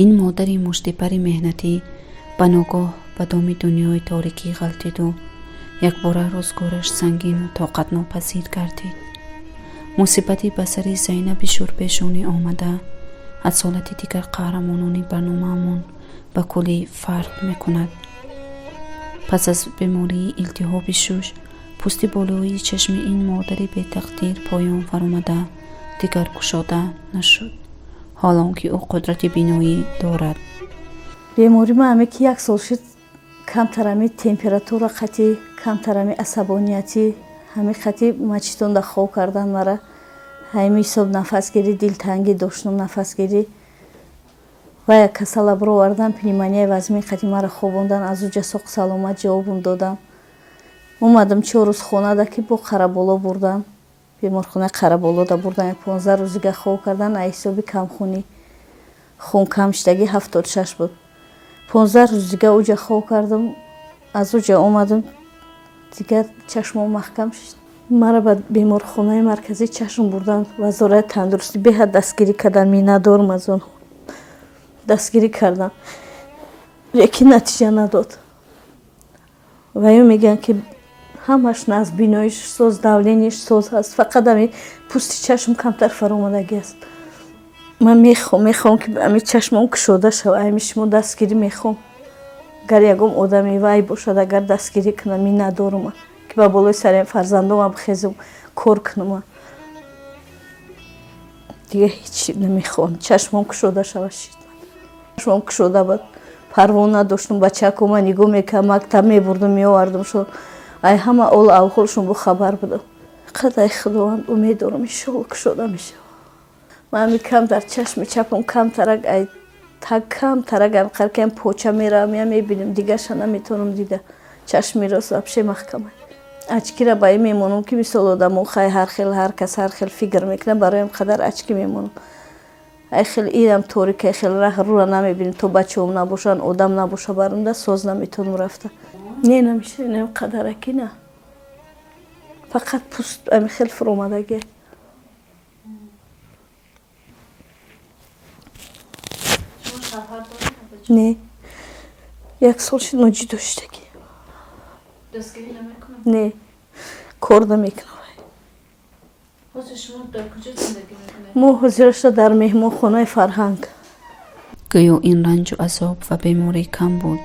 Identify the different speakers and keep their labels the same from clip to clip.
Speaker 1: Ин модари муштипари меҳнатӣ ба ногоҳ ба доми дунёи торикӣ ғалтиду якбора рӯзгораш сангину тоқатнопазир гардид. Мусибати ба сари Зайнаби шурпешонӣ омада аз ҳолати дигар қаҳрамонони барномаамон ба куллӣ фарқ мекунад. Пас аз бемории илтиҳоби шуш, пӯсти болоии чашми ин модари бетақдир поён фаромада, дигар кушода нашуд, ҳол он ки ӯ қудрати биноӣ дорад.
Speaker 2: Беморӣ ма аме ки як сол шуд, камтар ами температура қатӣ, камтар ами асабониятӣ, ҳами қатӣ мачитонда хоб кардан мара. Ҳами ҳисоб нафасгирӣ, дилтангӣ доштум, нафасгирӣ ва як касала бировардан, пневмонияи вазмин қатӣ мара хобондан. Аз уҷа соқ саломат ҷавобум додам. Омадам 4 рӯз хонада, ки бо Қараболо бурдан, беморхонаи Қараболода бурдан, 15 рӯз дига хоб кардан. Аз ҳисоби камхунӣ, хун кам шудагӣ, 76 буд. 15 рӯз дига уҷа хоб кардам. Аз уҷа омадам, дигар чашмом маҳкам шуд. Мара ба беморхонаи марказии чашм бурдан. Вазорати тандурустӣ беҳад дастгирӣ кардан, миннатдорам аз онҳо. Дастгирӣ кардам, лекин натиҷа надод. Ва ё мегӯянд, ки ҳамаш наз, биноиш соз, давление ш соз ҳаст, фақат ами пӯсти чашм камтар фаромадагӣ аст. Ман мехоҳам, ки ами чашмом кушода шава. Ами шумо дастгирӣ мехоҳам. Агар ягон одами вай бошад, агар дастгирӣ кунам, миннатдорум, ки ба болои сари фарзандомам бихезам, кор кунам. Дига ҳеҷ намехоҳам, чашмом кушода шава. Шид, чашмом кушода буд, парво надоштум. Бачакома нигоҳ мекардам, мактаб мебурдум, меовардум шо, ай ҳама ол авҳолшон бохабар будам. Қадай Худованд умед дорам, иншоалло, кушода мешавад. Ман ами камтар чашми чапам камтарак, ай та камтарак ам поча меравам, я мебинам, дигарша наметавонам дида. Чашми рост вообще маҳкама. Очки ра ба ин мемонам, ки мисол одамо хай ҳар хел, ҳар кас ҳар хел фикр мекунад, бароям қадар очки мемонам. Ай хел инам торик, ай хел раҳ рура намебинам. То бачаҳом набошанд, одам набоша барумда, соз наметавонам рафта. Не, намеша, инам қадараки на, фақат пӯст ами хел фуромадагӣ. Не, як сол шуд, мо ҷудо шудагӣ. Не, кор намекунам. Мо ҳозирашта дар меҳмонхонаи Фарҳанг.
Speaker 1: Гӯё ин ранҷу азоб ва беморӣ кам буд,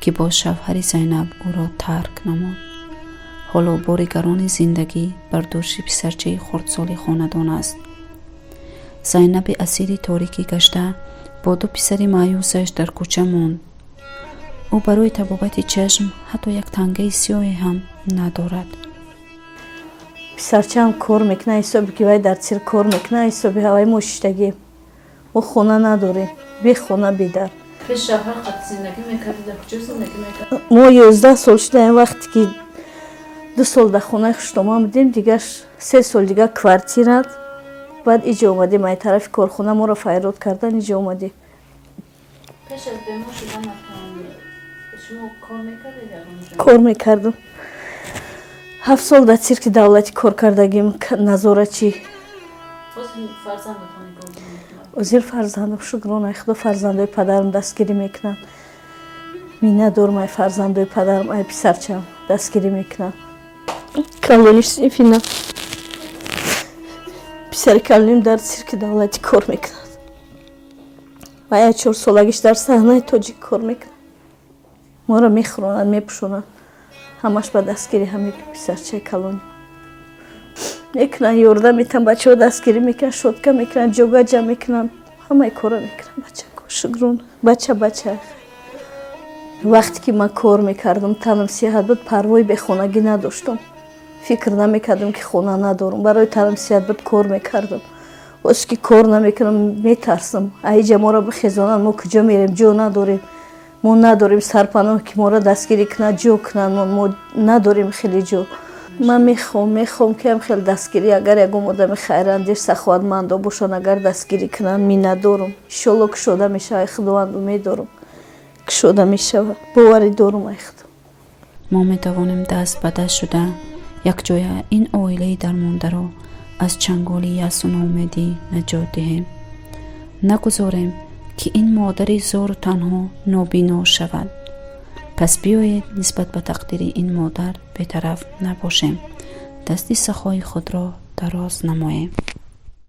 Speaker 1: ки боз шавҳари Зайнаб ӯро тарк намуд. Ҳоло бори гарони зиндагӣ бар дӯши писарчаи хурдсоли хонадон аст. Зайнаби асири торикӣ гашта бо ду писари маъюсаш дар кӯча монд. Ӯ барои табобати чашм ҳатто як тангаи сиёҳе ҳам надорад.
Speaker 2: Писарчаам кор мекунад, ҳисоби ки вай дар цирк кор мекунад, ҳисоби ҳаваи мо шиштагием. Мо хона надорем, бехона, бедар. Мо 11 сол шудаем. Вақте ки 2 сол дар хонаи хуштоман будем, дигар 3 сол дигар квартира, баъд иҷо омадем. Ай тарафи корхона моро файрод кардан, иҷо омадем.
Speaker 3: Пеш аз бемор шуданатон шумо кор мекардед ягон ҷо?
Speaker 2: Кор мекардам. 7 сол дар цирки давлатӣ кор кардагим, назорачӣ.
Speaker 3: Ҳозир фарзандатон нигоҳ мекунад?
Speaker 2: Ҳозир фарзандам, шукронаи Худо, фарзандои падарам дастгирӣ мекунанд. Миннатдорам ай фарзандои падарам, ай писарчаам дастгирӣ мекунанд. Калони синфина, писари калоним дар цирки давлатӣ кор мекунад ва як 4 солагиш дар саҳнаи тоҷик кор мекунад. Моро мехӯронад, мепӯшонад, ҳамаш ба дастгири ҳами писарчаи калонӣ мекунанд, ёрдам метиҳанд. Бачаҳо дастгирӣ мекунанд, щётка мекунанд, ҷога ҷамъ мекунанд, ҳамаи корро мекунанд бачако. Шукрон, бача бача. Вақте ки ман кор мекардам, танам сиҳат буд, парвои бехонагӣ надоштам, фикр намекардам, ки хона надорам. Барои танам сиҳат буд, кор мекардам. Ҳозир ки кор намекунам, метарсам, аиҷа моро бихезонанд, мо куҷо мерем? Ҷо надорем, мо надорем сарпаноҳ, ки моро дастгирӣ кунад, ҷо кунанд. Мо надорем хеле ҷо. Ман мехоҳам, ки ам хеле дастгирӣ, агар ягон одами хайрандеш, саховатмандо бошанд, агар дастгирӣ кунанд, миннатдорам. Иншолло, кушода мешавад. Ай Худованд умед дорам, кушода мешавад, боварӣ дорам ай Худо.
Speaker 1: Мо метавонем даст ба даст шуда якҷоя ин оилаи дармондаро аз чанголи яъсу ноумедӣ наҷот диҳем. Нагузорем, Ки ин модари зору танҳо нобино шавад. Пас биёед, нисбат ба тақдири ин модар бетараф набошем, дасти сахои худро дароз намоем.